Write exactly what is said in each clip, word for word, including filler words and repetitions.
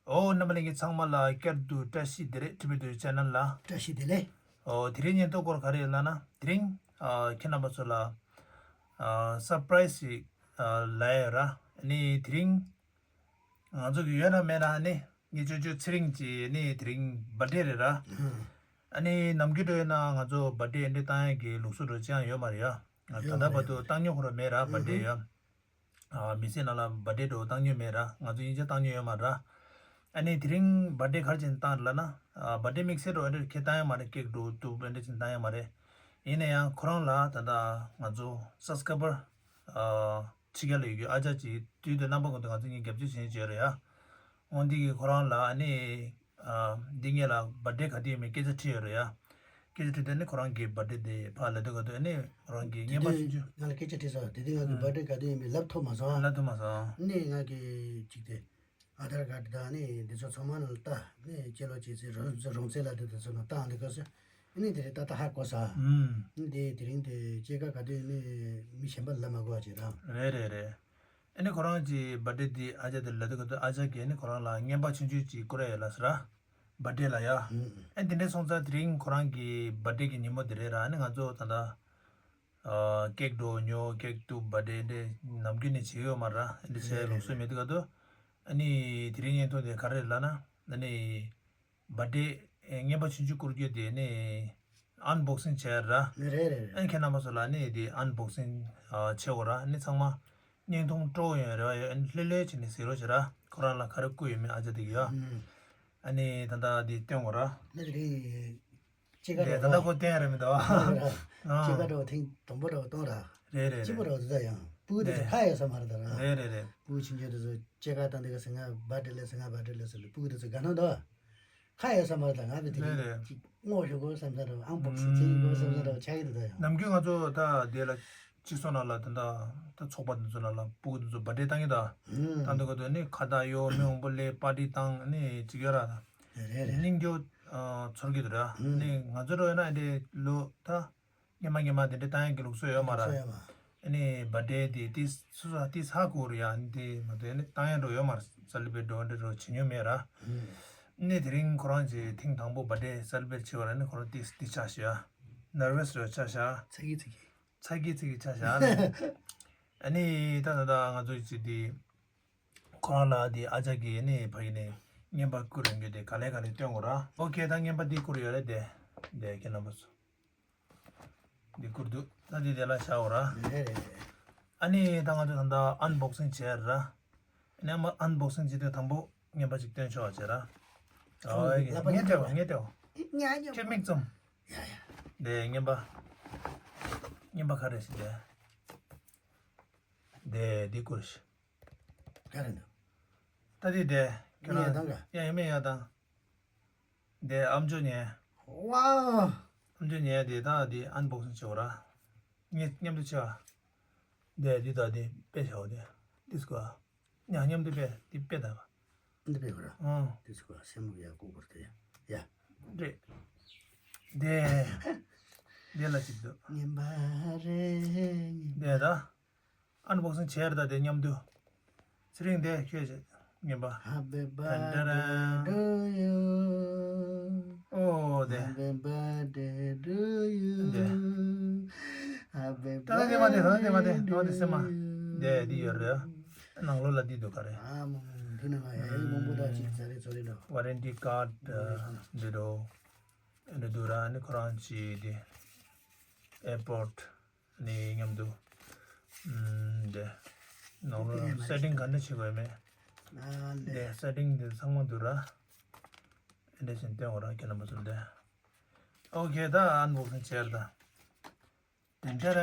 ཨོ། རྣམ་པ་ལྷན་རྒྱས་ཚང་མ་ལ་བསྐྱར་དུ་བཀྲ་ཤིས་བདེ་ལེགས། ཁྲི་པའི་དུས་ཆེ་ནལ་ལ། བཀྲ་ཤིས་བདེ་ལེགས། ཨོ། དེ་རིང་ཉིན་ཐོ་སྐོར་ག་རེ་ལབ་ན། དེ་རིང་ཨ་ཁྱེད་རྣམ་པ་ཚོ་ལ་ཨ་སར་པ་རའི་སི་ཞིག་ཨ་ལབ་ཡོད་ར། ཨ་ནི་དེ་རིང་ང་ཚོ་གི་ཡོད་ན་མེད་ན། ཨ་ནི་ངའི་ཅོ་ཅོ་ཚེ་རིང་གི་ཨ་ནི་དེ་རིང་བར་ཌེ་རེད་ར། ཨ་ནི་ནམ་རྒྱུན་འདྲ་ཡོད་ན་ང་ཚོ་བར་ཌེ་འདི་བཏང་ཡག་གི་ལུགས་སྲོལ་འདྲ་ཅི་ཡང་ཡོད་མ་རེད་ཡ། ད་ལྟ་བར་དུ་བཏང་མྱོང་ཁོ་རང་མེད་ར། བར་ཌེ་ཡ། ཨ་མི་ཚེ་ནང་ལ་བར་ཌེ་འདྲ་བཏང་མྱོང་མེད་ར། ང་ཚོ་ཡིན་ཆ་བཏང་མྱོང་ཡོད་མ་ར། ཨ་ནི་དེ་རིང་བར་ཌེ་ག་རེ་བྱས་ནས་བཏང་རེད་ལབ་ན། ཨ་བར་ཌེ་དམིགས་བསལ་འདྲ་འདྲ་ཁྱེད་བཏང་ཡོད་མ་རེད། ཀེག་འདྲ་བཏུབ་འདྲ་བྱས་ནས་བཏང་ཡོད་མ་རེད། ཡིན་ན་ཡང་ཁོ་རང་ལ་ད་ལྟ་ང་ཚོ་སབ་སི་ཀ་རའི་བར་ཨ་ཕྱི་རྒྱལ་ལ་ཡོད་རྒྱུ་ཨ་ཅག་ཅིག་དུས་དང་རྣམ་པ་ཀུན་ཏུ་ང་ཚོ་གཉིས་རྒྱབ་སྐྱོར་བྱེད་བྱས་ཡོད་རེད་ཡ། འོ་འདི་གིས་ཁོ་རང་ལ་ཨ་ནི་ཨ་འདི་ངེད་ལ་བར་ཌེ་ག་དུས་ཡིན་མིན་སྐད་ཆ་དྲིས་ཡོད་རེད་ཡ། སྐད་ཆ་དྲིས་དུས་ནི་ཁོ་རང་གི་བར་ཌེ་དེ་ཕར་ལབ་དུས་ག་དུས་ཨ་ནི་ཁོ་རང་གི་དེ་རྔན་པ་དུས་ཆུང་ཆུང་ང་ལ་སྐད་ཆ་དྲིས་སོང་། དེ་དུས་ང་གི་ཨ་བར་ཌེ་ག་དུས་ཡིན་མིན་ལབ་ཐུབ་མ་སོང་། ལབ་ཐུབ་མ་སོང་། ནི་ང་གི་ཅིག་དེ་ཨ་དྷར་ཀར་དང་ནི་འདི་ཚོ་ཚང་མ་ནང་ལ་ལྟ། ནི་སྤྱི་ལོ་སྤྱི་ཚེས་རོང་རོང་ཚེས་ལ་དེ་དེ་ཚོ་ནང་ལྟ་འདི་སྐབས་སུ། ཨ་ནི་དེ་རིང་ཏག་ཏག་ཧ་གོ་ས། ཨུམ། ཨ་ནི་དེ་དེ་རིང་དེ་སྐྱེས་སྐར་ག་དུས་ནི་མི་གཞན་པ་ལ་མ་གོ་བ་ཅིག་རང་། རེད་རེད་རེད། ཨ་ནི་ཁོ་རང་གི་བར་ཌེ་དེ་ཨ་ཅག་དེ་ལ་དུས་ག་དུས་ཨ་ཅག་གིས་ཨ་ནི་ཁོ་རང་ལ་རྔན་པ་ཆུང་ཆུང་ཅིག་བསྐུར་ཡ་ཡོད་ལ་ཟེར་ར། བར་ཌེ་ལ་ཡ། ཨུམ། ཨ་ནི་དེ་འདྲ་སོང་ཙང་དེ་རིང་ཁོ་རང་གི་བར་ཌེ་གི་ཉིན་མོ་དེ་རེད་ར། ཨ་ནི་ང་ཚོ་ད་ལྟ་ཨ་ཀེག་འདྲ་ཉོ། ཀེག་བཏུབ། བར་ཌེ་འདྲ་ནམ་རྒྱུན་ནས་བྱེད་ཀྱི་ཡོད་མ་ར། ཨ་ནི་བྱེད་ཡ་ལུགས་སྲོལ་མེད་དུས་ག་དུས། ཨ་ནི་དེ་རིང་ཉིན་ཐོ་དེ་ག་རེ་རེད་ལབ་ན། ཨ་ནི་བར་ཌེ་རྔན་པ་ཆུང་ཆུང་བསྐུར་རྒྱུ་དེ་ནི་ཨན་བོག་སིང་བྱས་ར། རེད་རེད་རེད། ཨ་ནི་ཁྱེད་རྣམ་པ་ཚོ་ལ་ནི་དེ་ཨན་བོག་སིང་ཨ་བྱེད་དགོས་ར། ཨ་ནི་ཚང་མ་བརྙན་ཐུང་སྤྲོ་ཡོང་རེ་བ་ཡོད། ཨ་ནི་ལྷོད་ལྷོད་བྱས་ནས་གཟིགས་རོགས་བྱེད་ར། ཁོ་རང་ལ་ག་རེ་བསྐུར་ཡོད་མེད་ཨ་ཅག་དེ་གིས་ཡ། ཨ་ནི་ད་ལྟ་དེ་སྟོན་དགོས་ར། ཨ་ནི་དེ་རིང་སྐྱེས་སྐར་དེ་ད་འདྲ་ལྟ་པོ་ཁོ་བསྟན་ར་མི་འདུག་ཨ། སྐྱེས་སྐར་འདྲ་བོ་ཐེངས་དང་པོ་འདྲ་བོ་གཏོང་ར། རེད་རེད་རེད། གཅིག་པ་འདྲ་བོ་དེ་ད་ཡང་སྤུ་གུ་དེ་ཚོ་ཧ་ཡོད་ས་མ་རེད་ད་ར། རེད་རེད་རེད། སྤུ་གུ་ཆུང་ཆུང་དེ་ཚོ་སྐྱེས་སྐར་བཏང་དུས་ག་ཟེར་ང་བར་ཌེ་ལབ་ཟེར། ང་བར་ཌེ་ལབ་ཟེར་ལ་སྤུ་གུ་དེ་ཚོ་དགའ་སྣང་འདུག་ཧ་ཡོད་ས་མ་རེད་ད། ང་ཚོ་དེ་རེད་རིང་རེད། ཅིག་སྔོག་ཞོག་གོ་བསམ་ས་འདྲ་བོ། ཨང་བོག་སིང་བྱེད་ཀྱི་གོ་བསམ་ས་འདྲ་བོ་ཆགས་ཀྱི་འདུག་ད་ཡང་། ནམ་རྒྱུན་ང་ཚོ་ད་དེ་ལ་སྤྱི་ཚོགས་ནང་ལ་ད་ལྟ་ད་ཚོགས་པ་དེ་ཚོ་ནང་ལ་སྤུ་གུ་དེ་ཚོ་བར་ཌེ་བཏང་གི་འདུག་ཨུམ། བཏང་དུས་ག་དུས་ནི་ཁ་བཏགས་གཡོག་མི་མང་པོ་སླེབས་པར་ཊི་བཏང་ནི་ཅིག་ཡོད་ར། རེད་རེད། སྙིང་རྗེ་ཨ་ཚོར་གྱི་འདུག་ར། ཨུམ། ནི་ང་ཚོ་འདྲ་ཡོད་ན་ཨ་འདྲ་ལོ་ད་སྔོན་མ་སྔོན་མ་དེ་འདྲ་བཏང་ཡག་གི་ལུགས་སྲོལ་ཡོད་མ་ར། ལུགས་སྲོལ་ཡོད་མ། ཨ་ནི་བར་ཌེ་དེ་ཏིས་སུ་ས་ཏིས་ཧ་གོ་རེད་ཡ། ཨ་ནི་དེ་མ་གཏོགས་ཨ་ནི་བཏང་ཡག་འགྲོ་ཡོད་མ་ར། སེ་ལི་བྲེཊ་འགྲོ་འདྲ་འགྲོ་བྱེད་མྱོང་མེད་ར། ཨ་ནི་དེ་རིང་ཁོ་རང་གི་ཐེངས་དང་པོ་བར་ཌེ་སེ་ལི་བྲེཊ་བྱེད་པ་ར། ཨ་ནི་ཁོ་རང་ཏིས་ཏིས་ཆགས་ཤག་ཡ། ནར་ཝེ་སི་ར་ཆགས་ཤག་ཚ་གི་ཚ་གི། ཚ་གི་ཚ་གི་ཆགས་ཤག་ལ། ཨ་ནི་ད་ད་ད་ང་ཚོ་གི་དེ་ཁོ་རང་ལ་དེ་ཨ་ཅག་གིས་ནི་ཕ་གི་ནས་རྔན་པ་བསྐུར་ཡོང་རྒྱུ་དེ་ག་ལེ་ག་ལེ་སྟོན་དགོས་ར། ཨོ་ཁེ། ད་རྔན་པ་འདི་བསྐུར་ཡོད་རེད་དེ། དེ་ཁྱེད་རྣམ་པ་ཚོ། འདི་བསྐུར་འདུག་ད་འདི་དེ་ལ་བཞག་འོ་ར། རེད་རེད་རེད། ཨ་ནི་ད་ང་ཚོ་ད་ལྟ་ཨན་བོག་སིང་བྱས་ར། ཨ་ནི་ཨན་བོག་སིང་བྱེད་དུས་དང་པོ་རྔན་པ་ཅིག་སྟོན་ཆོག་བྱས་ར། ཨོ་ཨེ་ངས་སྤྲད་པ་ངས་སྤྲད་པ། ཉ་ཉ། ཁྱོད་མིག་བཙུམ། ཡ་ཡ། དེ་རྔན་པ། རྔན་པ་ག་རེ་ཞིག་དེ། དེ་འདི་བསྐུར་ཞིག་ག་རེ་འདུག་ད་འདི་དེ་ཁྱོད་རང་ཡ་ཡ་མེད་ཡ་དང་། དེ་ཨམ་ཅོག་ཉན། ཝའོ། ཨམ་ཅོག་ཉན་དེ་དང་དེ་ཨན་བོག་སིང་བྱེད་འོ་ར། ངས་མཉམ་དུ་བྱེད་ཨ། དེ་འདི་དང་དེ་དཔེ་བྱའོ་དེ། འདི་སྐོར་ཨ། ཉ་མཉམ་དུ་དཔེ་འདི་དཔེ་དང་། འདི་དཔེ་གོ་ར། ཨང་། འདི་སྐོར་ཨ་སེམས་མུག་ཡ་ཀུ་ཀུར་དེ་ཡ། ཡ། རེད། དེ། དེ་ལ་ཅིག་འདུག་ངན་པ་རེད་ངན་པ། དེ་ད། ཨན་བོག་སིང་བྱས་རེད་ད་དེ་མཉམ་དུ། ཚེ་རིང་དེ་ཁྱོད་བྱེད་ངན་པ། Happy ཏན་ཏན་birthday to you. ཨོ་དེ། Happy birthday to you. དེ། Happy birthday to you. ད་དེ་མ་དེ་ད་དེ་མ་དེ་ད་དེ་སེམས་མ། དེ་འདི་ཡོད་རེད། ནང་ལོགས་ལ་འདི་འདུག་ག་རེ། ཨ་མོ་མོ་འདི་ནང་ང་ཡ་ཡི་མང་པོ་ད་ཅིག་ཛ་རེ་ཙོ་རེ་འདྲ། Warranty card འདི་འདྲ། འདི་འདུག་ར། ནི་ཁོ་རང་ཅི་འདི། Airport ནི་མཉམ་དུ། ཨམ། དེ། ནང་ལོགས་ལ་སེ་ཊིང་ག་འདྲ་བྱེད་དགོས་མེད། ཨ་ལེ། དེ་སེ་ཊིང་དེ་ཚང་མ་འདུག་ར། ཨེ་འདྲ་བྱས་སྟོན་འོ་ར་ཁྱེད་རྣམ་པ་ཚོ་དེ། ཨོ་ཁེ། ད་ཨན་བོག་སིང་བྱས་ར་ད། དེ་འདྲ་ར།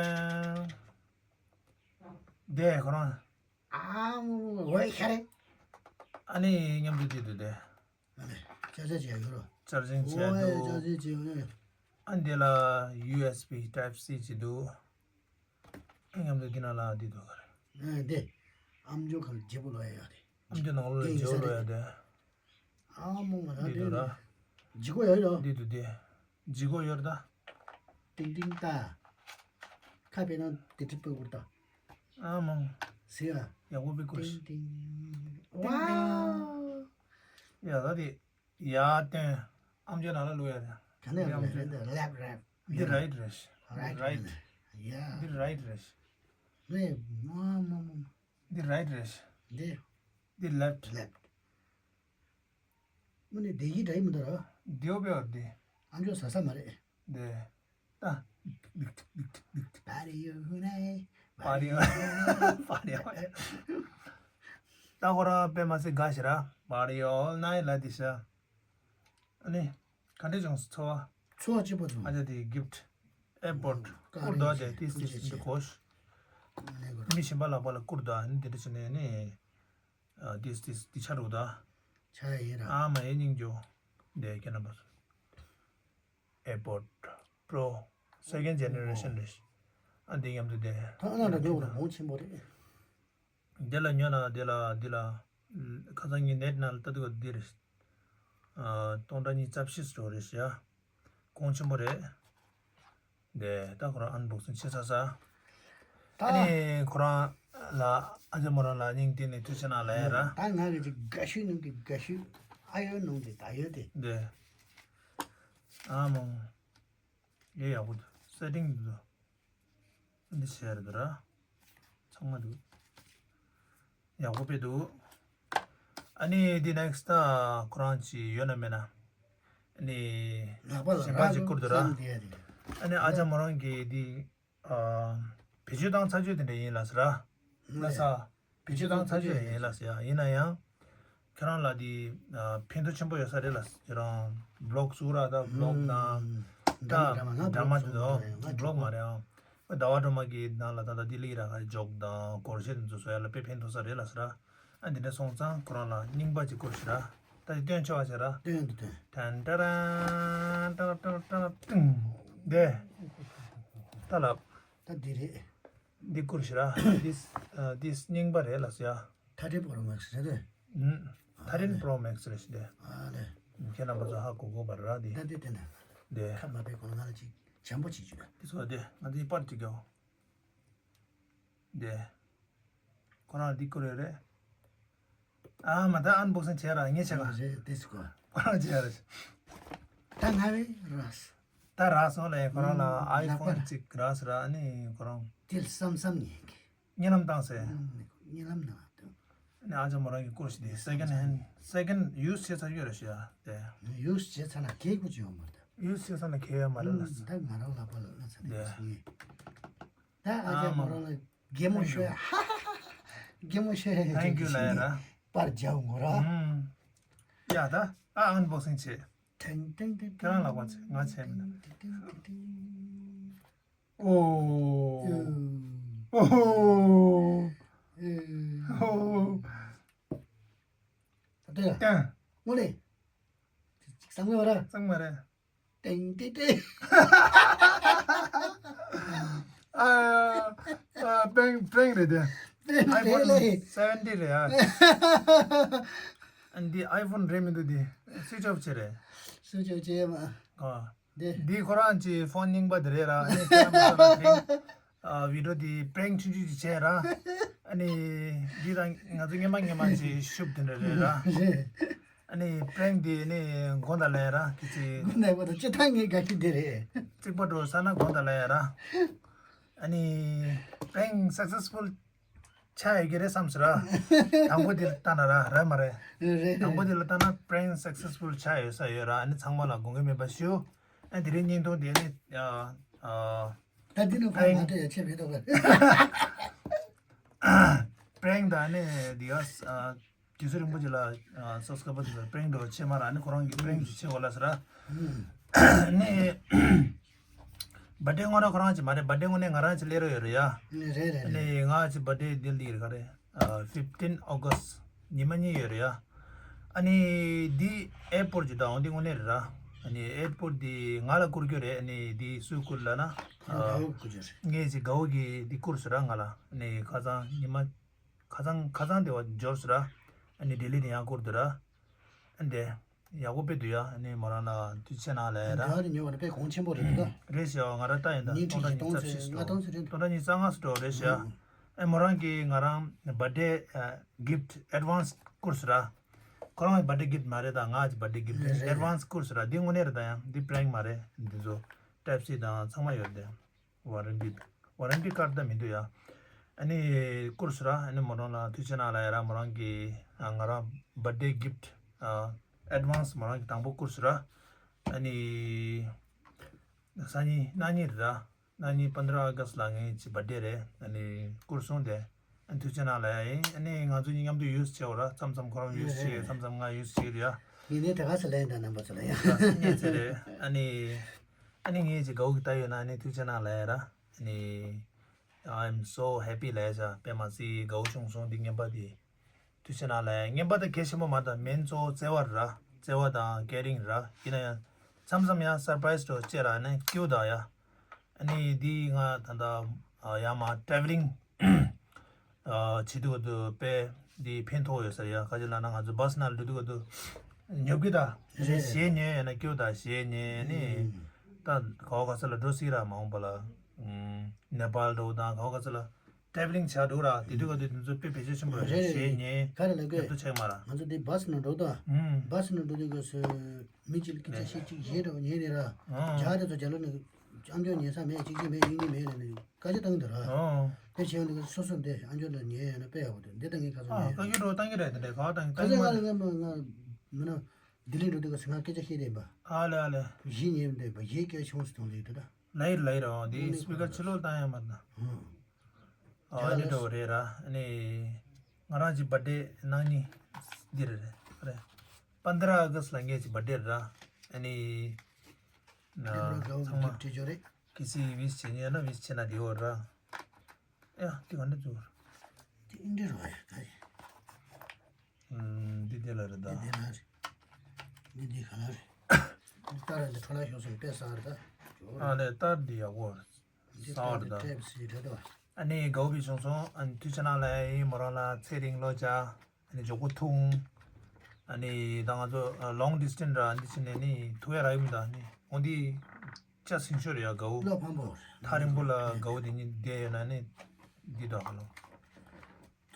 དེ་ཁོ་རང་། ཨ་མོ་ཝེ་ཤ་རེ། ཨ་ནི་མཉམ་དུ་དེ་འདུག་དེ། ཨ་ནི་ཅར་ཇར་བྱས་ཡོད་རོ། ཅར་ཇིང་བྱས་འདུག་ཨོ་ཡ་ཅར་ཇིང་བྱས་ཡོད་ཡོད། ཨ་འདི་ལ་ཡུ་ཨེས་བི་ཊའིབ་སི་ཅིག་འདུག་ཨ་མཉམ་དུ་འདི་ནང་ལ་འདི་འདུག་ག་རེ། ཨ་འདི། ཨམ་ཅོག་གང་བརྗེ་པོ་ལོག་ཡ་ཡོད་དེ། ཨམ་ཅོག་ནང་ལོགས་ལ་བརྗེ་པོ་ལོག་ཡ་དེ། ཨ་མོ་ང་རང་འདི་འདུག་ར། བརྗེ་པོ་ཡོད་ཡོད། འདི་འདུག་དེ། བརྗེ་པོ་ཡོད་ར་ད། ཏིང་ཏིང་ད། ཁ་པའི་ནང་དེ་ཁྲི་པོ་བུར་ད། ཨ་མོ། ཟི་ཨ། ཡག་པོ་པི་ཀོ་ཤི། ཏིང་ཏིང་། ཝའོ། ཡ་ད་དེ་ཡ་སྟོན། ཨམ་ཅོག་ནང་ལ་བླུག་ཡ་རེད། ག་ནས་ཨམ་ཅོག་རེད། འདི་ལེབ་རེད། འདི་རའིཊ་རེད། རའིཊ་རེད། ཡ། འདི་རའིཊ་རེད། རེད། མ་མ་མ་མ། འདི་རའིཊ་རེད། འདི། འདི་ལེབ། ལེབ། དངོས་གནས་བདེ་སྐྱིད་འདྲ་ཡི་མི་འདུག་ར། བདེ་བོ་དཔེ་བར་བདེ། ཨམ་ཅོག་ཟ་ས་མ་རེད། འདི། ད། Party all night. Party all night. Party all night. ད་ཁོ་རང་དཔེ་མ་སྲིད་དགའ་ཞེ་ར། Party all night ལ་དེ་ཤ། ཨ་ནི། ག་འདྲས་བྱུང་སོང་ཚོར་བ། ཚོར་བ་སྐྱིད་པོ་བྱུང་། ཨ་ཅག་དེ་gift airport བཀའ་བཀུར་དྲིན་འདུག་ཆེ། དེ་ཏིས་ཐུགས་རྗེ་ཏིས་ཆེ། འདི་གོ། ཨ་ནི་གོ། མི་གཞན་པ་ལག་པ་ལ་བསྐུར་དང་ནི་དེ་འདྲ་བྱས་ནས་ནི། ཨ་ཏིས་ཏིས་འདི་ཆ་རུ་ད། ཆ་ཡིན་ར། ཨ་མ་ཡེ་སྙིང་རྗེ། འདི་ཁྱེད་རྣམ་པ། airport pro second generation རེད། ཨ་འདི་མཉམ་དུ་བསྡད། ད་ཨ་ན་འདྲ་ཉོ་བ་ལ་མོང་ཆེན་པོ་རེད། དེ་ལ་ཉོ་ན་དེ་ལ་འདི་ལ། ཁ་སང་ངའི་net ནང་ལ་ལྟ་དུས་འདི་རེད། ཨ་སྟོང་ཕྲག་གཉིས་རྩ་བཞི་སུ་འགྲོ་རེད་ཤག་གོང་ཆེན་པོ་རེད། དེ་ད་ཁོ་རང་unboxing བྱེད་ཚར་ས། ད་ཨ་ནི་ཁོ་རང་ལ་ཨ་ཅག་མོ་རང་ལ་སྙིང་གཏིང་ནས་ཐུགས་རྗེ་གནང་ལབ་ཡ་ར། ད་ང་གི་ཅིག་དགའ་ཤོས་ནང་གི་དགའ་ཤོས། ཨ་ཡོད་ནང་གི་ད་ཡོད་དེ། དེ། ཨ་མོ། ཡེ་ཡག་པོ་འདུག་སེ་ཊིང་འདུག་འདི་ཤེར་འདུག་ར། ཚང་མ་འདུག་ཡག་པོ་དཔེ་འདུག་ཨ་ནི་འདི་next ད་ཁོ་རང་ཅིག་ཡོད་ན་མེད་ན། ཨ་ནི་ལག་པ་ལ་གཞན་པ་ཅིག་བསྐུར་འདུག་ར། བསམ་བསྡད་ཡ་དེ། ཨ་ནི་ཨ་ཅག་མོ་རང་གིས་འདི། ཨ། བེད་སྤྱོད་བཏང་ཚར་ཆོད་དེ་འདྲ་ཡིན་ལགས་སོ་ར། ལགས་སོ། བེད་སྤྱོད་བཏང་ཚར་ཆོད་ཡིན་ལགས་སོ་ཡ། ཡིན་ན་ཡང་། ཁྱེད་རང་ལ་དེ། ཨ། ཕན་ཐོགས་ཆེན་པོ་ཡོད་ས་རེད་ལགས་སོ། ཁྱེད་རང་བི་ལོག་བཟོ་ར་ད་བི་ལོག་དང་། ད་ཌ་ར་མ་དེ་ཚོ་བི་ལོག་མ་རེད་ཨང་། ཟླ་བ་སྒྲོལ་མ་གི་ནང་ལ་ད་ལྟ་ལྡི་ལི་ར་ཁ་ཇོག་དང་སྒོར་གཞས་དེ་ཚོ་བཟོ་ཡ་ལ་དཔེ་ཕན་ཐོགས་ས་རེད་ལགས་སོ་ར། ཨ་འདི་འདྲ་སོང་ཙང་ཁོ་རང་ལ་རྙིང་པ་ཅིག་བསྐུར་ཞིག་ར། ད་འདི་སྟོན་ཆོག་པ་ཞིག་ར། སྟོན་འདི་སྟོན། ཏན་ཏ་རན། ཏ་ར་ཏ་ར་ཏ་ར་ཏུང་། འདི། ད་ལབ། ད་འདི་རེད། འདི་བསྐུར་ཞིག་ར། འདི་ཨ་འདི་རྙིང་པ་རེད་ལགས་སོ་ཡ། ཐ་ཏྲེན་པོ་རོ་མེག་སི་རེད་དེ། ཨུམ། ཐ་ཏྲེན་པོ་རོ་མེག་སི་རེད་ཞིག་དེ། ཨ་ལེ། ཁྱེད་རྣམ་པ་ཚོ་ཧ་གོ་གོ་བ་ར་འདི། ད་འདི་དེ་ན། འདི། ཁ་མ་པའི་གོང་ང་ལ་ཅིག་འཇམ་པོ་བྱེད་རྒྱུ་ར། འདི་ཚོ་འདི་ང་འདི་པར་ཅིག་རྒྱོ། འདི། ཁོ་རང་འདི་བསྐུར་ཡོད་རེད། ཨ་མ་ད་ཨན་བོག་སིང་བྱས་ར་ངས་བྱས་ག་རེད་དེ་སུ་གོ་ཁོ་རང་བྱས་ར། ད་ང་རེད་ར། ད་རག་སོང་ལས་ཁོ་རང་ལ་ཨའི་ཕོན་གཅིག་རག་སོང་ར། ཨ་ནི་ཁོ་རང་དེ་བསམ་བསམ་ཉན་གི་གཉིད་ལམ་བཏང་སེ། གཉིད་ལམ་ན་དུ། ཨ་ནི་ཨ་ཅག་མོ་རང་གི་བསྐུར་ཞིག་དེ་སེ་ཀེན་ཧེན་སེ་ཀེན་ཡུ་སི་བྱས་ཚར་ཡོད་ར་ཤི་ཡ་དེ། ཡུ་སི་བྱས་ཚར་ན་གས་ཀུ་ཅི་ཡོང་མ་རེད། ཡུ་སི་བྱས་ཚར་ན་གས་ཡོད་མ་རེད་ལ། ད་ང་རང་ལ་པ་ལ་ལ་ཚ་དེ་ངས། ད་ཨ་ཅག་མོ་རང་ལ་གད་མོ་ཤོད། ཧ་ཧ་ཧ། གད་མོ་ཤོད། Thank you ལབ་ཡ་ར། པར་རྒྱག་ངོ་ར། ཨུམ། ཡ་ད་ཨ་ཨན་བོག་སིང་བྱེད། ཐེང་ཐེང་ཐེང། ཁྱེད་རང་ལག་པ་བྱེད་ང་བྱེད་མི་ད། ཨོ། ཨོ། ཨོ། ད་ལྟ་ཡ། ཏན། ངོ་ལེ། ཅིག་གསང་མེད་བ་ར། གསང་མ་རེད། ཏེང་ཏེ་ཏེ། ཨ། ཨ། པྲེང་པྲེང་རེད་དེ། པྲེང་རེད་ལེ། iPhone seventeen རེད་ཨ། ཨ་འདི་iPhone རེད་མི་འདུག་འདི། སུའིཆ་ཨོཕ་བྱས་རེད། སུའིཆ་ཨོཕ་བྱས་མ། ཨ། འདི། འདི་ཁོ་རང་གི་ཕོན་རྙིང་པ་དེ་རེད་ར། ཨ་ནི་ཁྱེད་རང་ཚོ་ལ་དེ། ཨ། བི་ཌི་ཡོ་དེ་པྲེང་ཆུང་ཆུང་ཅིག་བྱས་ར། ཨ་ནི། འདི་དང་ང་ཚོ་སྔན་མ་སྔན་མ་ཅིག་ཤུབ་དེ་འདྲ་རེད་ར། རེད། ཨ་ནི་པྲེང་དེ་ནི་མགོ་ད་ལ་ཡ་ར་ཁི་ཅི། མགོ་ན་མགོ་ད་སྤྱི་ཐང་ངའི་དགའ་ཤོས་དེ་རེད། རྩིག་པ་འགྲོ་ས་ན་མགོ་ད་ལ་ཡ་ར། ཨ་ནི་པྲེང་སག་སེ་སི་ཕུལ་ཆགས་ཡོད་ཀྱི་རེད་བསམ་སོང་ར། དང་པོ་དེ་ལ་ལྟ་ན་ར་ར་མ་རེད། རེད་རེད། དང་པོ་དེ་ལ་ལྟ་ན་པྲེང་སག་སེ་སི་ཕུལ་ཆགས་ཡོད་ས་ཡོད་ར། ཨ་ནི་ཚང་མ་ལ་དགོངས་འགལ་མེད་པ་ཞུ། ཨ་དེ་རིང་བརྙན་ཐུང་དེ་ནི་ཨ་ཨ། ད་འདི་ནི་ཁོ་ང་ཚོ་ཡ་ཆེ་མེད་དོ་ག་པྲེང་ད་ནི་དེ་ཡ་ཨ། དུས་ཚོད་རིང་པོ་ཅིག་ལ་སབ་སི་ཀ་རའི་བར་དེ་ཚོ་པྲེང་འགྲོ་ཆེ་མ་ར། ནི་ཁོ་རང་གི་པྲེང་ཞིག་ཆེ་གོ་ལ་ཟེར་ར། ནི་བར་ཌེ་དངོས་གནས་ཁོ་རང་ཅིག་མ་རེད། བར་ཌེ་དངོས་གནས་ང་རང་ཅིག་སླེབས་རོགས་ཡོད་རེད་ཡ། རེད་རེད་རེད། ནི་ང་ཅིག་བར་ཌེ་དེ་ལ་ཡོད་རེད་ག་རེད། fifteen August ཉི་མ་གཉིས་ཡོད་རེད་ཡ། ཨ་ནི་འདི་ཨེར་པོར་ཊི་ཅིག་དང་འདི་དངོས་གནས་རེད་ར། ཨ་ནི་ཨེར་པོར་ཊི་འདི་ང་ལ་བསྐུར་རྒྱུ་རེད། ཨ་ནི་འདི་སུས་བསྐུར་ལབ་ན། ཨ་ངས་ཅིག་དགའ་བོ་གིས་འདི་བསྐུར་ཟེར་ར་ང་ལ། ཨ་ནི་ཁ་སང་ཉི་མ། ཁ་སང་ཁ་སང་དེ་བ་འབྱོར་སོང་ར། ཨ་ནི་ལྡི་ལི་ནས་ཡང་བསྐུར་འདུག་ར། ཨ་འདི། ཡག་པོ་དཔེ་འདུག་ཡ། ཨ་ནི་མོ་རང་ལ་དུས་ཆེ་ན་ལ་ཡ་ར། འདི་བ་དེ་ཉོ་བ་ནི་དཔེ་གོང་ཆེན་པོ་རེད་འདུག་ད། རེད་ཤག་ང་ར་ལྟ་ཡིན་ད། ཉིན་ཁྲི་སྟོང་ཕྲག་གཅིག་གཉིས་སྟོང་ཙམ་ཞིག་འགྲོ། ལྔ་སྟོང་ཙམ་རེད་འདུག་སྟོང་ཕྲག་གཉིས་རྩ་ལྔ་ཙམ་འགྲོ་རེད་ཤག་ཨ་མོ་རང་གིས་ང་རང་བར་ཌེ་གིཕ་ཊི་ཨེཌ་ཝན་སི་བསྐུར་སོང་ར། ཁོ་རང་གི་བར་ཌེ་གིཕ་མ་རེད། ད་ང་གི་བར་ཌེ་གིཕ་རེད། རེད་རེད། ཨེཌ་ཝན་སི་བསྐུར་སོང་ར། འདི་དངོས་གནས་རེད། ད་ཡང་འདི་པྲེང་མ་རེད། འདི་ཚོ་ཊའིབ་སི་དང་ཚང་མ་ཡོད་དེ། ཝ་རན་ཊི་ཝ་རན་ཊི་ཀཱཌ་ད་མི་འདུག་ཡ། ཨ་ནི་བསྐུར་སོང་ར། ཨ་ནི་མོ་རང་ལ་ཐུགས་རྗེ་གནང་ལབ་ཡ་ར། མོ་རང་གི་ང་རང་བར་ཌེ་གིཕ་ཨེཌ་ཝན་སི་མོ་རང་གི་དང་པོ་བསྐུར་སོང་ར། ཨ་ནི་སང་ཉིན་གནངས་ཉིན་རེད་ར། གནངས་ཉིན་པན་དྲ་ཨ་གསྟ་ལ་ངའི་ཅི་བར་ཌེ་རེད། ཨ་ནི་བསྐུར་སོང་དེ། ཨ་ནི་ཐུགས་རྗེ་གནང་ལབ་ཡ་ཡིན། ཨ་ནི་ང་ཚོ་གཉིས་མཉམ་དུ་ཡུས་བྱེད་འོ་ར། མཚམས་མཚམས་ཁོ་རང་ཡུས་བྱེད། མཚམས་མཚམས་ང་ཡུས་བྱེད་རེད་ཡ། ངས་ནས་དེ་ག་ས་ལན་དང་རྣམ་པ་ཚོ་ལ་ཡ། ད་སེམས་ཉེས་ཚེ་རེད། ཨ་ནི་ཨ་ནི་ངས་ཅི་དགའ་བོ་གི་ལྟ་ཡོད་ན། ཨ་ནི་ཐུགས་རྗེ་གནང་ལབ་ཡ་ར། ཨ་ནི་I'm so happy ལབ་ཡ་ཤ། དཔེ་མ་སྲིད་དགའ་བོ་བྱུང་སོང་འདི་རྔན་པ་འདི། ཐུགས་རྗེ་གནང་ལབ་ཡ། རྔན་པ་ད་གལ་ཆེན་པོ་མ་རེད། མེན་གཙོ་བོ་བརྩེ་བ་ར། བརྩེ་བ་དང་ཀེ་རིང་ར། ཡིན་ན་ཡང་མཚམས་མཚམས་ཡང་སར་པ་རའི་སི་འདྲ་བོ་སྐྱེ་ར་ནི་སྐྱིད་པོ་ད་ཡ། ཨ་ནི་འདི་ང་ད་ལྟ་ཡར་མར་ཊ་རེ་ཝེ་ལིང་བྱེད་དུས་སྐབས་དུ་དཔེ་འདི་ཕན་ཐོགས་ཡོད་ས་རེད་ཡ། ག་ཅི་ལབ་ན་ང་ཚོ་བྷ་སི་ནང་སླེབས་དུས་སྐབས་དུ་ཉོབ་ཀྱི་ད། རེད་རེད། གཞས་ཉན་ཡོད་ན་སྐྱིད་པོ་ད། གཞས་ཉན་ནི་ཨུམ། ད་ག་བ་ག་ས་ལ་འགྲོ་སྲིད་ར། མ་འོངས་པ་ལ་ཨུམ་ནེ་པཱལ་འདྲ་བོ་དང་ག་བ་ག་ས་ལ་ཊ་རེ་ཝེ་ལིང་བྱ་འགྲོ་ར། དེ་དུས་ག་དུས་དེ་ཚོ་དཔེ་བེད་སྤྱོད་ཆེན་པོ་རེད། རེད་རེད་གཞས་རེད། ཉན་ག་རེ་ལབ་དགོས། ཡག་པོ་ཆགས་མ་ར། ང་ཚོ་དེ་བྷ་སི་ནང་འགྲོ་དང་། ཨུམ། བྷ་སི་ནང་འགྲོ་དུས་སྐབས་སུ་མི་གཅིག་ལ་སྐད་ཆ་བཤད་གཅིག་གཞས་འདྲ་བོ་ཉན་ནི་ར། ཨུམ། ཇ་དེ་ཚོ་ཇ་ལོ་ནི་ཨམ་ཅོག་ཉན་ས་མེད། གཅིག་གཅིག་མེད། ཡིན་གཉིས་མེད་ལ་ནི་སྐད་ཆ་བཏང་འདུག་ར། ཨུམ། དེ་བྱས་འདུག་སོ་སོ་འདི་ཨམ་ཅོག་ལ་ཉན་ཡོད་ན་དཔེ་ཡག་པོ་འདུག་འདི་ལྟ་ངའི་ཁ་ཚོ་ཨ་ཉན་ཁ་ཡོད། ཁྱོད་འགྲོ་བཏང་གི་རེད། དེ་འདྲའི་ག་བ་བཏང་གི་ཁ་ཚོ་ང་ལ་ང་ང་མི་ན་ལྡི་ལི་འགྲོ་དུས་སྐབས་སུ་ང་སྐད་ཆ་བཤད་བསྡད་པ། ཨ་ལེ་ཨ་ལེ། གཞས་ཉན་བསྡད་པ། གཞས་སྐད་ཆུང་སུ་གཏོང་ལེ་འདུག་ད། ལའི་རེད་ལའི་རེད། འོ་འདི་སི་པི་ཀར་ཕྱི་ལོགས་བཏང་ཡ་མ་རེད་ན། ཨང་། ཨ་ནི་འགྲོ་རེད་ར། ཨ་ནི་ང་རང་གི་བར་ཌེ་གནངས་ཉིན་འདི་རེད་རེད། པན་དྲ་ཨ་གསྟ་ལ་ངའི་གི་བར་ཌེ་རེད་ར། ཨ་ནི་ན་ཚང་མ་གལ་སྲིད་ཝིཤ་བྱེད་ཉན་ན་ཝིཤ་བྱེད་ན་འདི་འོ་ར། ཡ་འདི་ག་འདྲ་འདུག་འདི་འདི་རེད་བ་ཡ། ག་རེ། ཨུམ། འདི་འདི་ལ་རེད་ད། འདི་ལ་རེད། འདི་འདི་ག་ལ་རེད། འདི་ལྟར་འདི་འཕྲོ་བརླག་ཤོར་སོང་། དཔེ་ཟ་རེད་ད། ཨ་ལེ་ལྟར་འདི་ཡག་པོ་རེད། འདི་ཟ་ལྟར་རེད་འདི་ད། ཊེབ་སི་རེད་ད། ཨ་ནི་དགའ་བོ་བྱུང་སོང་། ཨ་ནི་ཐུགས་རྗེ་གནང་ལབ་ཡ་ཡིན། མོ་རང་ལ་ཚེ་རིང་ལོ་བརྒྱ། ཨ་ནི་མགྱོགས་པོ་ཐུག་ཨ་ནི་ད་ང་ཚོ་ལོང་ཌི་སི་ཊེན་སི་ར་འདི་བྱས་ནས་ནི་ཐུག་ཡ་རག་གི་མི་འདུག་ཨ་ནི་འོ་འདི། ལྕགས་སྲིན་ཤོར་ཡ་དགའ་བོ། བློ་ཕམ་པོ། ཐག་རིང་པོ་ལ་དགའ་བོ་དེ་གཉིས་བསྡད་ཡོད་ན་ནི་འདི་འདྲ་ཧ་ལོ།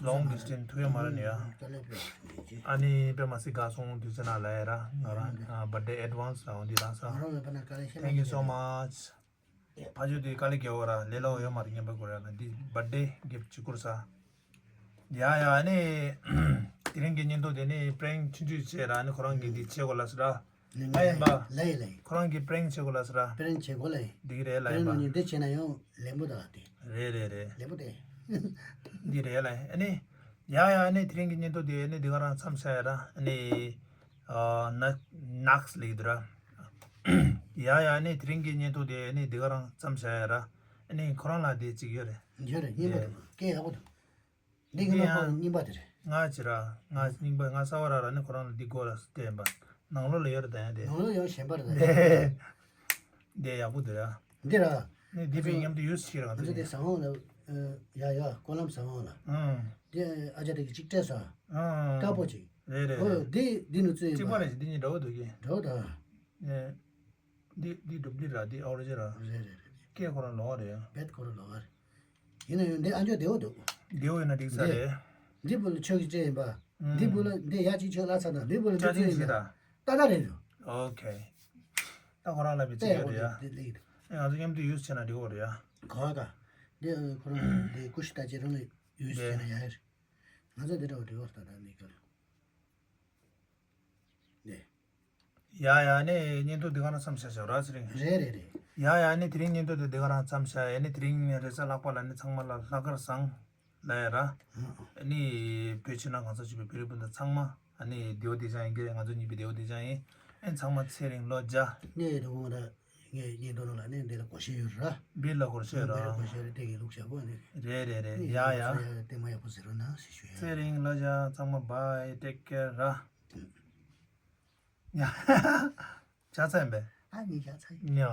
ལོང་ཌི་སི་ཊེན་སི་ཐུག་ཡ་མ་རེད་ནི་ཡ། དཀའ་ལས་ཕེབས་ཡ་ཅི། ཨ་ནི་དཔེ་མ་སྲིད་དགའ་སོང་། ཐུགས་རྗེ་གནང་ལབ་ཡ་ར། ང་རང་བར་ཌེ་ཨེཌ་ཝན་སི་ར་འོ་འདི་རག་ས། ང་རང་བས་ཕ་ན་དཀའ་ལས་ཤ་Thank you so much། ཕ་ཆོས་དེ་དཀའ་ལས་རྒྱག་འོ་ར། ལས་སླ་བོ་ཡོད་མ་རེད། རྔན་པ་དགོས་ར་ལ་འདི་བར་ཌེ་གིཕ་ཊི་ཅིག་བསྐུར་ས། ཡ་ཡ་ཨ་ནི་དེ་རིང་གི་བརྙན་ཐུང་དེ་ནི་པྲེང་ཆུང་ཆུང་བྱས་ར། ཨ་ནི་ཁོ་རང་གིས་འདི་བྱེད་དགོས་ལབ་ཟེར་ར། ང་ཡིན་པ། ལའི་ལའི། ཁོ་རང་གིས་པྲེང་བྱེད་དགོས་ལབ་ཟེར་ར། པྲེང་བྱེད་དགོས་ལའི། འགྲིག་གི་རེད་ལ། པྲེང་ཡིན་པ་ནང་ནས་འདི་བྱས་ན་ཡང་ལེགས་པོ་ད་ལ་དེ། རེད་རེད་རེད། ལེགས་པོ་དེ། འདི་རེད་ལ། ཨ་ནི་ཡ་ཡ་ཨ་ནི་དེ་རིང་གི་བརྙན་ཐུང་དེ་ཨ་ནི་འདི་ག་རང་མཚམས་བཞག་ཡ་ར། ཨ་ནི་ཨ་ན་ནགས་ལེགས་འདུག་ར། ཡ་ཡ་ཨ་ནི་དེ་རིང་གི་བརྙན་ཐུང་དེ་ཨ་ནི་འདི་ག་རང་མཚམས་བཞག་ཡ་ར། ཨ་ནི་ཁོ་རང་ལ་དེ་གཅིག་ཡོད་རེད། ཡོད་རེད། རྔན་པ་དེ་འདུག་སྐད་ཡག་པོ་འདུག་འདི་གི་ནང་ཁོ་རྙིང་པ་དེ་རེད། ང་ཅི་ར། ང་རྙིང་པ་ང་གསར་པ་ར་ར་ནི་ཁོ་རང་ལ་འདི་དགོས་ལ་བལྟས་པ། ནང་ལོགས་ལ་ཡོད་རེད་ད་ཡ་དེ། ནང་ལོགས་ཡང་གཞན་པ་རེད་ད་ཡ། འདི་ཡག་པོ་འདུག་ཡ། འདི་ར། ནི་འདི་པའི་མཉམ་དུ་ཡོད་ཤེས་ར་ང་ཚོ་དེ་ཟ་འོང་ལ། ཡ་ཡ་ཀོ་ལམ་ཟ་འོང་ལ། ཨང་། འདི་ཨ་ཅག་དེ་གི་གཅིག་སྤྲད་ས། ཨང་། དཀར་པོ་ཅིག་རེད་རེད་ཨོ་རེད། འདི་འདི་ནུ་ཚོད་ཡིན་པ། གཅིག་པ་རེད། འདི་གཉིས་འདྲ་བོ་འདུག་གི། འདྲ་བོ་ད། ནས། འདི་འདི་ཌུབ་ལི་ར། འདི་ཨོ་རི་ཇིན་ར། རེད་རེད་རེད། སྐད་ཁོ་རང་ལོགས་རེད་ཡ། བེད་ཁོ་རང་ལོགས་རེད། ཡིན་ན་ཡང་འདི་ཨ་མཆོག་བདེ་བོ་འདུག་བདེ་བོ་ཡིན་ན་འགྲིག་ས་རེད། འདི་བུ་ལ་ཆོས་ཀྱི་སྤྲད་ཡིན་པ། ཨང་། འདི་བུ་ལ་འདི་ཡ་གཅིག་ཆོས་ལ་ཚ་དང་འདི་བུ་ལ་འདི་ཆ་ཚིག་ཚོད་ཡིན་ཞིག་ད། ད་ད་རེད་འདུག་ཨོ་ཁེ། ད་ཁོ་རང་ལ་བི་ཚིག་ཡོད་རེད་ཡ། འདི་ལེགས་འདུག་ཨེ་ང་ཚོ་མཉམ་དུ་ཡུས་བྱས་ན་འགྲིག་གོ་རེད་ཡ། གོ་བ་ག་འདི་ཁོ་རང་འདི་ཀུ་ཤུ་ད་ཅི་རང་ལ་ཡུས་བྱས་ན་ཡ་རེད། ང་ཚོ་འདི་འདྲ་བ་འགྲིག་གོ་རེད་ད་ད་འདི་ག་རེད། ནས། ཡ་ཡ་ནས་བརྙན་ཐུང་འདི་ག་རང་མཚམས་བཞག་བཞག་ར་ཚེ་རིང་། རེད་རེད་རེད། ཡ་ཡ་ནས་དེ་རིང་བརྙན་ཐུང་འདི་འདི་ག་རང་མཚམས་བཞག་ཡ་ནས་དེ་རིང་རེས་གཟའ་ལྷག་པ་ལ་ནི་ཚང་མ་ལ་ལྷག་དཀར་བཟང་ལ་ཡ་ར། ཨ་ནི་བོད་ཕྱི་ནང་གང་ས་ཅི་པའི་བོད་རིགས་སྤུན་ཟླ་ཚང་མ་ཨ་ནི་བདེ་བོ་བདེ་འཇགས་ཡིན་གྱི་ང་ཚོ་གཉིས་པའི་བདེ་བོ་བདེ་འཇགས་ཡིན། ཨེ་ཚང་མ་ཚེ་རིང་ལོ་བརྒྱ། ངས་དེ་འོང་ར། ངས་བརྙན་ཐུང་ནང་ལ་ནི་འདི་ལ་སྒོར་གཞས་ཡོད་ར། འདི་ལ་སྒོར་གཞས་ར། འདི་ལ་སྒོར་གཞས་ར་དེ་གི་ལུགས་ཞབས་པོ་ནི། རེད་རེད་རེད་ཡ་ཡ། ཡ་ཡ་དེ་མ་ཡག་པོ་ཟེར་རོ་ན་ཞེས་ཞུ་ཡ། ཚེ་རིང་ལོ་བརྒྱ་ཚང་མ་bye take care ར། ཉ། ཆ་ཚང་ཡིན་པས། ཨ་ནི་ཆ་ཚང་ཡིན། ཉ།